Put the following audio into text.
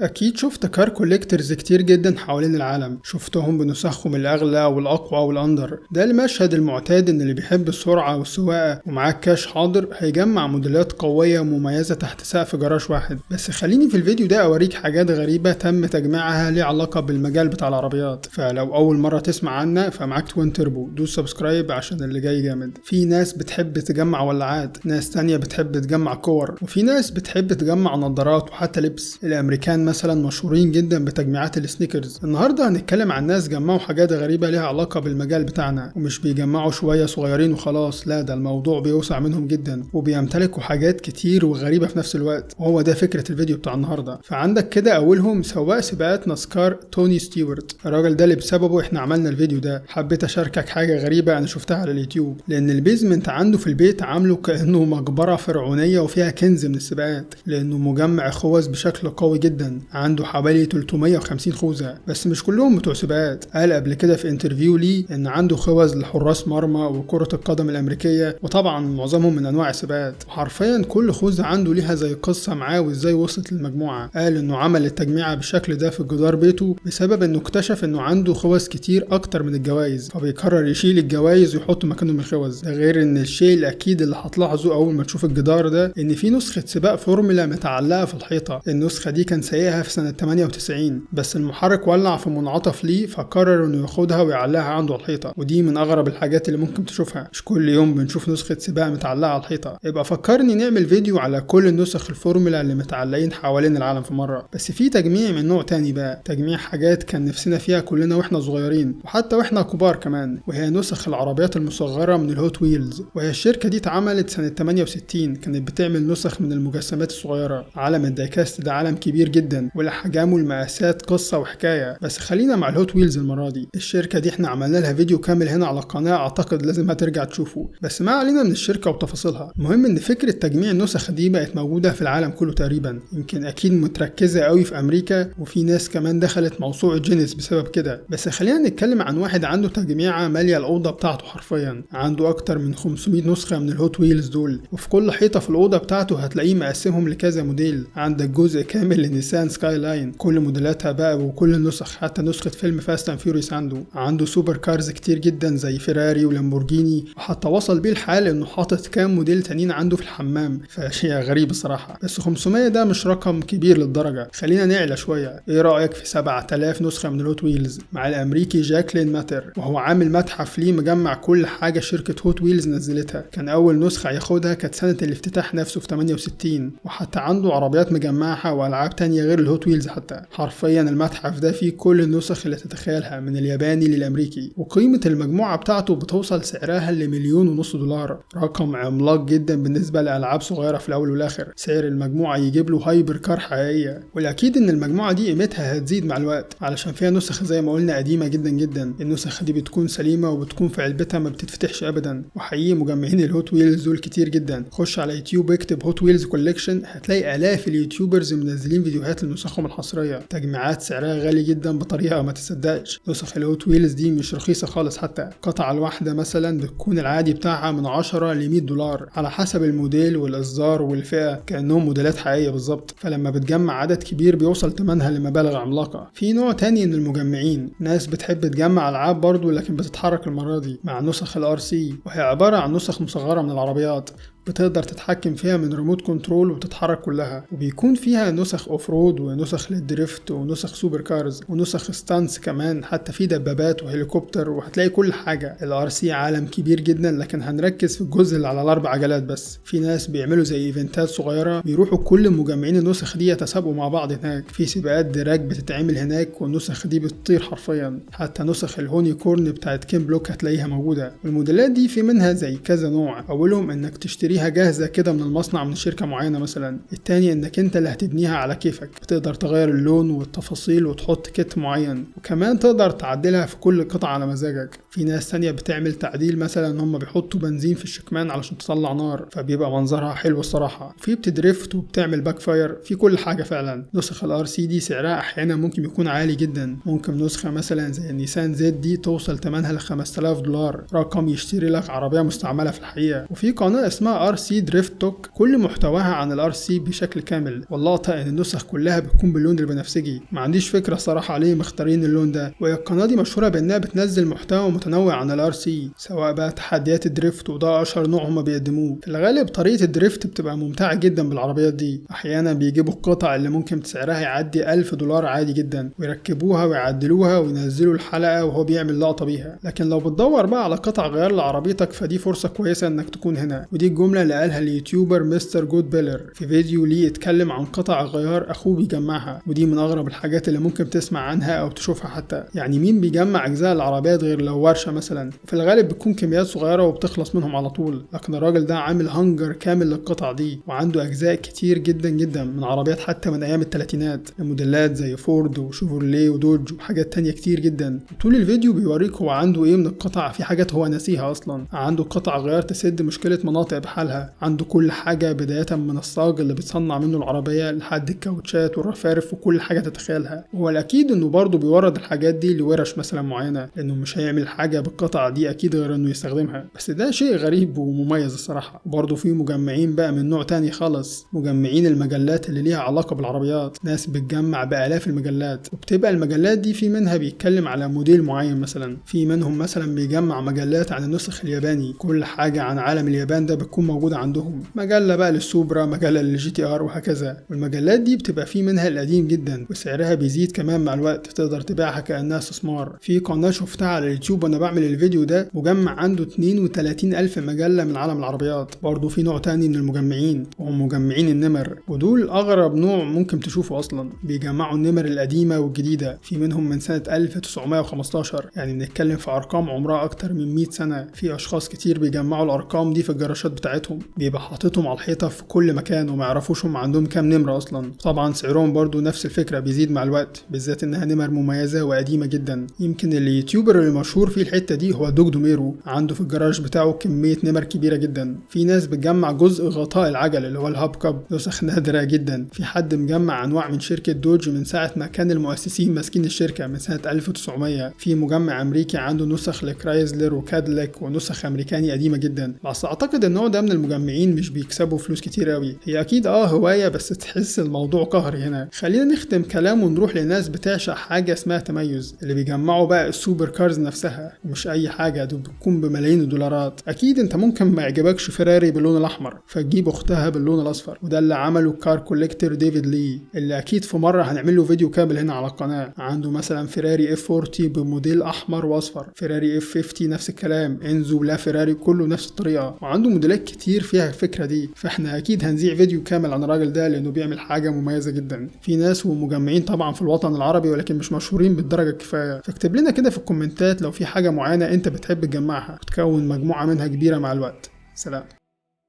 أكيد شفت car collectors كتير جدا حوالين العالم، شفتهم بنسخهم الأغلى والأقوى والأندر. ده المشهد المعتاد، إن اللي بيحب السرعة والسواقة ومعاه كاش حاضر هيجمع موديلات قوية ومميزة تحت سقف جراج واحد. بس خليني في الفيديو ده أوريك حاجات غريبة تم تجميعها ليها علاقة بالمجال بتاع العربيات. فلو أول مرة تسمع عنا فمعاك Twin Turbo، دوس subscribe عشان اللي جاي جامد. في ناس بتحب تجمع ولاعات، ناس تانية بتحب تجمع كور، وفي ناس بتحب تجمع نظارات وحتى لبس. الأمريكان مثلا مشهورين جدا بتجميعات ال sneakers. النهارده هنتكلم عن ناس جمعوا حاجات غريبة ليها علاقة بالمجال بتاعنا، ومش بيجمعوا شوية صغيرين وخلاص، لا ده الموضوع بيوسع منهم جدا وبيمتلكوا حاجات كتير وغريبة في نفس الوقت، وهو ده فكرة الفيديو بتاع النهارده. فعندك كده اولهم سواق سباقات ناسكار توني ستيوارت، الراجل ده اللي بسببه احنا عملنا الفيديو ده. حبيت اشاركك حاجة غريبة انا شفتها على اليوتيوب، لان ال basement عنده في البيت عامله كانه مقبره فرعونيه وفيها كنز من السباقات، لانه مجمع خوذ بشكل قوي جدا، عنده حوالي 350 خوذه، بس مش كلهم بتوع سباقات. قال قبل كده في interview ليه ان عنده خوذ لحراس مرمى وكره القدم الامريكية، وطبعا معظمهم من انواع السباقات. وحرفيا كل خوذه عنده ليها زي قصة معاه وازاي وصلت للمجموعة. قال انه عمل التجميعه بالشكل ده في جدار بيته بسبب انه اكتشف انه عنده خوذ كتير اكتر من الجوائز، فبيقرر يشيل الجوائز ويحط مكانهم الخوذ. ده غير ان الشيء الاكيد اللي هتلاحظه اول ما تشوف الجدار ده ان في نسخه سباق فورمولا متعلقه في الحيطة. النسخة دي كان سايقها في سنة 98، بس المحرك ولع في منعطف ليه، فقرر انه ياخدها ويعلقها عنده على الحيطة. ودي من اغرب الحاجات اللي ممكن تشوفها، مش كل يوم بنشوف نسخه سباق متعلقه على الحيطة. يبقى فكرني نعمل فيديو على كل النسخ الفورمولا اللي متعلقين حوالين العالم في مرة. بس في تجميع من نوع تاني بقى، تجميع حاجات كان نفسنا فيها كلنا واحنا صغيرين وحتى واحنا كبار كمان، وهي نسخ العربيات المصغرة من ال Hot Wheels. وهي الشركة دي اتعملت سنة 68، كانت بتعمل نسخ من المجسمات الصغيرة. عالم ال die-cast ده عالم كبير جدا والاحجام والمقاسات قصة وحكاية، بس خلينا مع ال Hot Wheels المرة دي. الشركة دي احنا عملنا لها فيديو كامل هنا على القناة، اعتقد لازم هترجع تشوفه، بس ما علينا من الشركة وتفاصيلها. المهم ان فكرة تجميع النسخ دي بقت موجودة في العالم كله تقريبا، يمكن اكيد متركزه قوي في امريكا، وفي ناس كمان دخلت موسوعة جينيس بسبب كده. بس خلينا نتكلم عن واحد عنده تجميعه ماليه الاوضة بتاعته حرفيا، عنده اكتر من 500 نسخه من ال Hot Wheels دول، وفي كل حيطة في الاوضة بتاعته هتلاقيه مقسمهم لكذا موديل. عندك جزء كامل لنيسان Skyline، كل موديلاتها بقى وكل النسخ، حتى نسخه فيلم Fast and Furious عنده super cars كتير جدا زي فيراري ولامبورجيني، وحتى وصل بيه الحال انه حاطط كام موديل تانيين عنده في الحمام، فشيء غريب الصراحة. بس 500 ده مش رقم كبير للدرجة، خلينا نعلى شوية. ايه رايك في 7000 نسخه من ال Hot Wheels مع الامريكي جاكلين ماتر، وهو عامل متحف ليه مجمع كل حاجة شركة Hot Wheels نزلتها. كان اول نسخه ياخدها كانت سنة الافتتاح نفسه في 68، وحتى عنده عربيات مجمعها والعاب تانية غير ال Hot Wheels. حتى حرفيا المتحف ده فيه كل النسخ اللي تتخيلها من الياباني للامريكي، وقيمه المجموعة بتاعته بتوصل سعرها ل1.5 مليون دولار، رقم عملاق جدا بالنسبة لالعاب صغيرة في الاول والاخر. سعر المجموعة يجيب له hyper car حقيقية، والاكيد ان المجموعة دي قيمتها هتزيد مع الوقت علشان فيها نسخ زي ما قلنا قديمة جدا جدا. النسخ دي بتكون سليمة وبتكون في علبتها ما بتتفتحش ابدا. وحقيقي مجمعين ال Hot Wheels دول كتير جدا. خش على يوتيوب اكتب Hot Wheels collection، هتلاقي الاف ال YouTubers منزلين فيديوهات لنسخهم الحصريه. تجميعات سعرها غالي جدا بطريقة ما تصدقش. نسخ ال Hot Wheels دي مش رخيصة خالص، حتى القطعة الواحدة مثلا بتكون العادي بتاعها من 10 ل 100 دولار على حسب الموديل والاصدار والفئة، كانهم موديلات حقيقية بالظبط. فلما بتجمع عدد كبير بيوصل ثمنها لمبالغ عملاقة. في نوع تاني من المجمعين، ناس بتحب تجمع العاب برضو لكن بتتحرك المرة دي مع نسخ ال RC، وهي عبارة عن نسخ مصغرة من العربيات بتقدر تتحكم فيها من remote control وتتحرك كلها، وبيكون فيها نسخ off road ونسخ لل drift ونسخ super cars ونسخ stunts كمان، حتى في دبابات وهليكوبتر، وهتلاقي كل حاجة. ال RC عالم كبير جدا، لكن هنركز في الجزء اللي على الاربع عجلات بس. في ناس بيعملوا زي event ات صغيرة، بيروحوا كل مجمعين النسخ دي يتسابقوا مع بعض هناك، في سباقات drag بتتعمل هناك والنسخ دي بتطير حرفيا. حتى نسخ ال Hoonicorn بتاعت كين بلوك هتلاقيها موجودة. والموديلات دي في منها زي كذا نوع، اولهم انك تشتريها جاهزة كده من المصنع من شركة معينة مثلا، التاني انك انت اللي هتبنيها على كيفك، بتقدر تغير اللون والتفاصيل وتحط kit معين، وكمان تقدر تعدلها في كل قطعة على مزاجك. في ناس تانية بتعمل تعديل مثلا ان هم بيحطوا بنزين في الشكمان علشان تطلع نار، فبيبقى منظرها حلو الصراحة. في بت drift وبتعمل backfire، في كل حاجة فعلا. نسخ ال RC دي سعرها احيانا ممكن يكون عالي جدا، ممكن نسخة مثلا زي النيسان Z دي توصل ثمنها ل 5000 دولار، رقم يشتري لك عربية مستعملة في الحقيقة. وفي قناة اسمها اسمها RC Drift Talk، كل محتواها عن ال RC بشكل كامل. واللقطه ان النسخ كلها بتكون باللون البنفسجي، ما عنديش فكرة صراحة ليه مختارين اللون ده. وهي القناة دي مشهورة بانها بتنزل محتوى متنوع عن ال RC، سواء بقى تحديات ال drift، وده اشهر نوع هما بيقدموه. في الغالب طريقه ال drift بتبقى ممتعة جدا بالعربيات دي، احيانا بيجيبوا القطع اللي ممكن سعرها يعدي $1000 عادي جدا، ويركبوها ويعدلوها وينزلوا الحلقة وهو بيعمل لقطة بيها. لكن لو بتدور بقى على قطع غيار لعربيتك فدي فرصة كويسة انك تكون هنا. ودي الجملة اللي قالها ال YouTuber Mr. Good بيلر في فيديو ليه اتكلم عن قطع غيار اخوه بيجمعها، ودي من اغرب الحاجات اللي ممكن تسمع عنها او تشوفها حتى. يعني مين بيجمع اجزاء العربيات غير لو ورشه مثلا؟ في الغالب بتكون كميات صغيرة وبتخلص منهم على طول، لكن الراجل ده عامل هنجر كامل للقطع دي، وعنده اجزاء كتير جدا جدا من عربيات حتى من ايام الثلاثينات، لموديلات زي فورد وشيفروليه ودوج وحاجات تانية كتير جدا. طول الفيديو بيوريك هو عنده ايه من القطع، في حاجات هو ناسيها اصلا. عنده قطع غيار تسد مشكلة مناطق بحالها، عنده كل حاجة بداية من الصاج اللي بيتصنع منه العربية لحد الكاوتشات والرفارف وكل حاجة تتخيلها. وهو الاكيد انه برضه بيورد الحاجات دي لورش مثلا معينة، لانه مش هيعمل حاجة بالقطع دي اكيد غير انه يستخدمها. بس ده شيء غريب ومميز الصراحة. برضه في مجمعين بقى من نوع تاني خالص، مجمعين المجلات اللي ليها علاقة بالعربيات، ناس بتجمع بالاف المجلات، وبتبقى المجلات دي في منها بيتكلم على موديل معين مثلا، في منهم مثلا بيجمع مجلات عن النسخ الياباني، كل حاجة عن عالم اليابان ده بتكون موجودة عندهم، مجلة بقى للسوبرا، مجلة لل GTR وهكذا. والمجلات دي بتبقى في منها القديم جدا وسعرها بيزيد كمان مع الوقت، تقدر تبيعها كانها استثمار. في قناة شفتها على اليوتيوب وانا بعمل الفيديو ده مجمع عنده 32,000 مجلة من عالم العربيات. برضه في نوع تاني من المجمعين وهم مجمعين النمر، ودول اغرب نوع ممكن تشوفه اصلا، بيجمعوا النمر القديمة والجديده، في منهم من سنة 1915، يعني بنتكلم في ارقام عمرها اكتر من 100 سنة. في اشخاص كتير بيجمعوا الارقام دي في الجراشات بتاعتهم، بيبقى حاططهم على الحيطة في كل مكان وما يعرفوش هم عندهم كام نمره اصلا. طبعا سعرهم برضو نفس الفكرة بيزيد مع الوقت، بالذات انها نمر مميزة وقديمة جدا. يمكن ال YouTuber اللي مشهور فيه الحتة دي هو دوج دوميرو، عنده في الجراج بتاعه كمية نمر كبيرة جدا. في ناس بتجمع جزء غطاء العجل اللي هو ال hub cap، نسخ نادرة جدا. في حد مجمع انواع من شركة دوج من ساعة ما كان المؤسسين ماسكين الشركة من سنة 1900. في مجمع امريكي عنده نسخ لكرايزلر وكاديلاك ونسخ امريكاني قديمة جدا. بس اعتقد النوع ده من المجمعين مش بيكسبوا فلوس كتير قوي، هي اكيد هواية بس تحس الموضوع قهري هنا. خلينا نختم كلام ونروح لناس بتعشق حاجة اسمها تميز، اللي بيجمعوا بقى ال super cars نفسها، ومش اي حاجة، دول بتكون بملايين الدولارات. اكيد انت ممكن ما يعجبكش فيراري باللون الاحمر فتجيب اختها باللون الاصفر، وده اللي عمله car collector ديفيد لي، اللي اكيد في مرة هنعمل له فيديو كامل هنا على القناة. عنده مثلا فيراري F 40 بموديل احمر واصفر، فيراري F 50 نفس الكلام، انزو لا فيراري كله نفس الطريقة، وعنده موديلات كتير فيها الفكرة دي. فاحنا اكيد هنذيع فيديو كامل عن الراجل ده لانه بيعمل حاجة مميزة جدا. في ناس ومجمعين طبعا في الوطن العربي ولكن مش مشهورين بالدرجة الكفاية، فاكتب لنا كده في الكومنتات لو في حاجة معينة انت بتحب تجمعها وتكون مجموعة منها كبيرة مع الوقت. سلام.